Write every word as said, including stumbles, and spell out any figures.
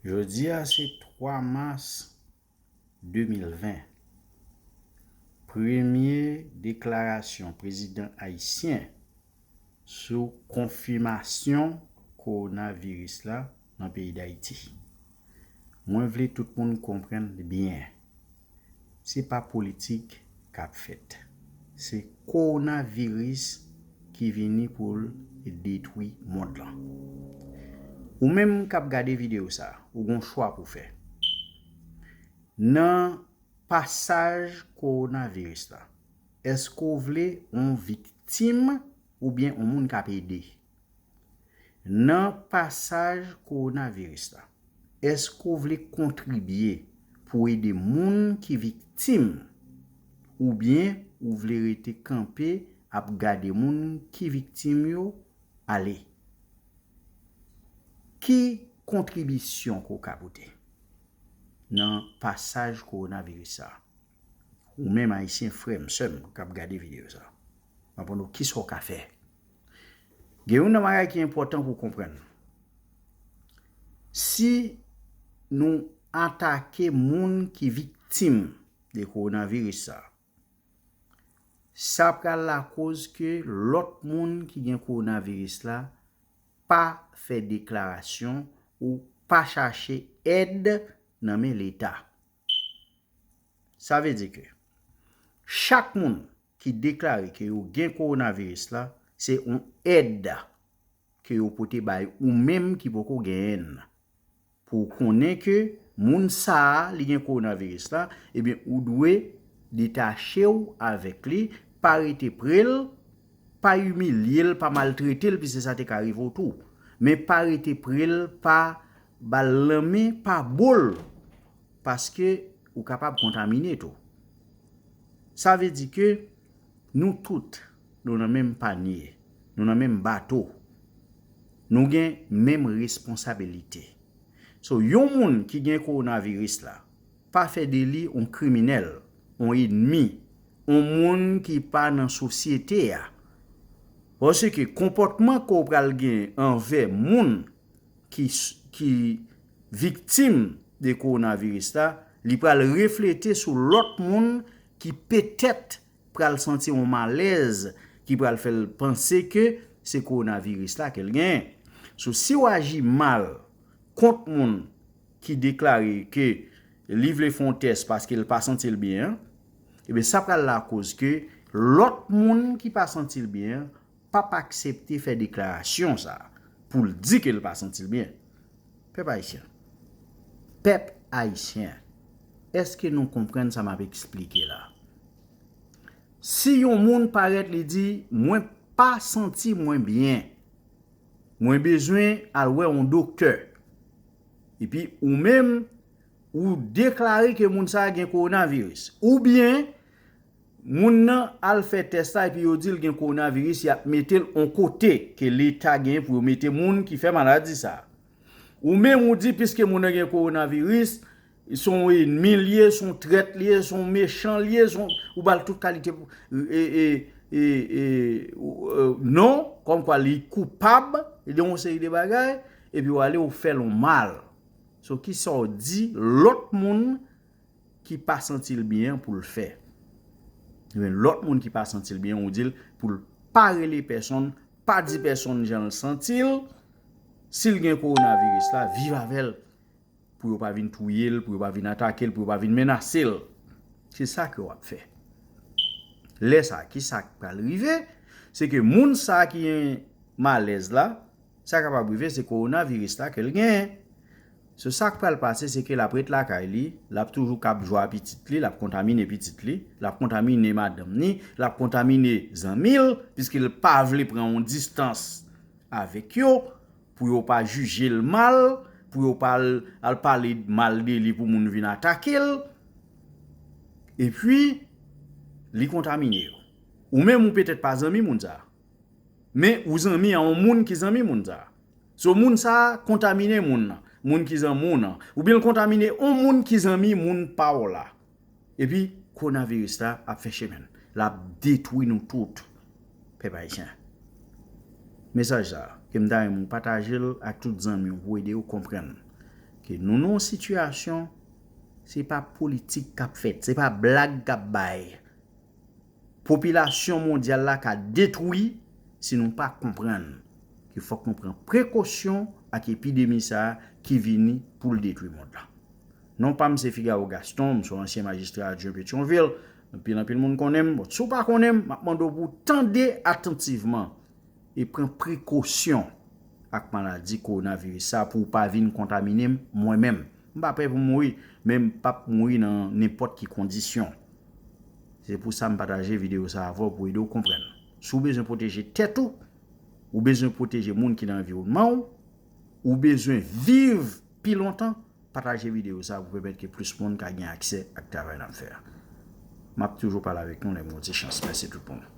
Jodi a se twa mas de mil ven. Premye deklarasyon prezidan ayisyen sou konfimasyon kowonaviris la nan peyi Dayiti. Mwen vle tout moun konprann byen. Se pa politik k ap fèt. Se kowonaviris ki vini pou l detwi mond lan. Ou menm k ap gade videyo sa, ou gon chwa pou fè. Nan pasaj kowonaviris la, èske w vle yon viktim oubyen yon moun k ap ede? Nan pasaj kowonaviris la, èske w vle kontribye pou ede moun ki viktim oubyen ou vle rete kanpe ap gade moun ki viktim yo ale? Ki kontribisyon ke w ka pote nan pasaj kowonaviris sa? Ou menm ayisyen, frè m, sè m k ap gade videyo sa, m ap mande w kisa w ka fè. Gen youn nan bagay ki enpòtan pou w konprann. Si nou atake moun ki viktim de kowonaviris sa, sa pral lakoz ke lòt moun ki gen kowonaviris la pa fè deklarasyon ou pa chache èd nan men Leta. Sa vle di ke chak moun ki deklare ke yo gen kowonaviris la, se yon èd ke yo pote bay ou menm ki poko genyen l. Pou w konnen ke moun sa a, li gen kowonaviris la, ebyen, ou dwe detache w avèk li, pa rete pre l, pa imilye l, pa maltrete l, piske sa te ka rive w tou. Men pa rete pre l, pa ba l lanmen, pa bo l, paske ou kapab kontamine tou. Sa vle di ke nou tout, nou nan menm panye, nou nan menm bato. Nou gen menm responsabilite. So, yon moun ki gen kowonaviris la, pa fè de li yon kriminèl, yon ènmi, yon moun ki pa nan sosyete a. Paske konpòtman ke w pral gen anvè moun ki, ki viktim de kowonaviris la, li pral reflete sou lòt moun ki petèt pral santi yon malèz ki pral fè l panse ke se kowonaviris la ke l genyen. So, si w aji mal kont moun ki deklare ke li vle fè yon tès paske l pa santi l byen an, ebyen, sa pral lakoz ke lòt moun ki pa santi l byen an p ap aksepte fè deklarasyon sa a pou l di ke l pa santi l byen. Pèp ayisyen, pèp ayisyen, èske nou konprann sa m ap eksplike la? Si yon moun parèt, li di, "Mwen pa santi mwen byen, mwen bezwen al wè yon doktè," epi ou menm, ou deklare ke moun sa a gen kowonaviris, oubyen moun nan al fè tès la epi yo di l gen kowonaviris, y ap mete l yon kote ke Leta genyen pou yo mete moun ki fè maladi sa a. Ou menm ou di, piske moun nan gen kowonaviris, se yon ènmi l ye, se yon trèt l ye, se yon mechan l ye, se yon, ou ba l tout kalite e, e, e, e, e, non, kòmkwa li koupab de yon seri de bagay, epi w ale w fè l yon mal. So, kisa w di lòt moun ki pa santi l byen an pou l fè? Ebyen, lòt moun ki pa santi l byen, ou di l pou l pa rele pèsonn, pa di pèsonn jan l santi l. Si l gen kowonaviris la, viv avè l. Pou yo pa vin touye l, pou yo pa vin atake l, pou yo pa vin menase l. Se sa ke w ap fè. Lè sa, ki sa k pral rive? Se ke moun sa ki gen malèz la, sa kapab rive, se kowonaviris la ke l genyen. So, sa k pral pase, se ke l ap ret lakay li, l ap toujou kab jwa pitit li, l ap kontamine pitit li, l ap kontamine madanm ni, l ap kontamine zanmi l, piske l pa vle pran yon distans avèk yo, pou yo pa jije l mal, pou yo pa al, al pale mal de li pou moun vin atake l. Epi, li kontamine yo. Ou menm, ou petèt pa zanmi moun sa a. Men ou zanmi a yon moun ki zanmi moun sa a. So, moun sa a kontamine moun nan, moun ki zanmi w nan. Oubyen l kontamine yon moun ki zanmi moun pa w la. Epi, kowonaviris la ap fè chemen l. L ap detwi nou tout, pèp ayisyen. Mesaj sa a, ke m ta renmen w pataje l ak tout zanmi w pou ede yo konprann Ke nou nan yon sitiyasyon, se pa politik k ap fèt, se pa blag k ap bay. Popilasyon mondyal la ka detwi si nou pa konprann ke fòk nou pran prekosyon ak epidemi sa a ki vini pou l detwi mond lan. Non pa m se Figaro Gaston, m se yon ansyen majistra adjwen Petyonvil. Anpil anpil moun konnen m. Bon, si w pa konnen m, m ap mande w pou w tande atantivman e pran prekosyon ak maladi kowonaviris sa pou w pa vin kontamine m mwen menm. M pa prè pou m mouri, men m p ap mouri nan nenpòt ki kondisyon. Se pou sa m pataje videyo sa avè w pou ede w konprann. Si w bezwen pwoteje tèt ou, ou bezwen pwoteje moun ki nan anviwònman w, ou bezwen viv pi lontan, pataje videyo sa pou pèmèt ke plis moun ka gen aksè ak travay n ap fè a. M ap toujou pale avèk nou lè m gen yon ti chans. Mèsi tout moun.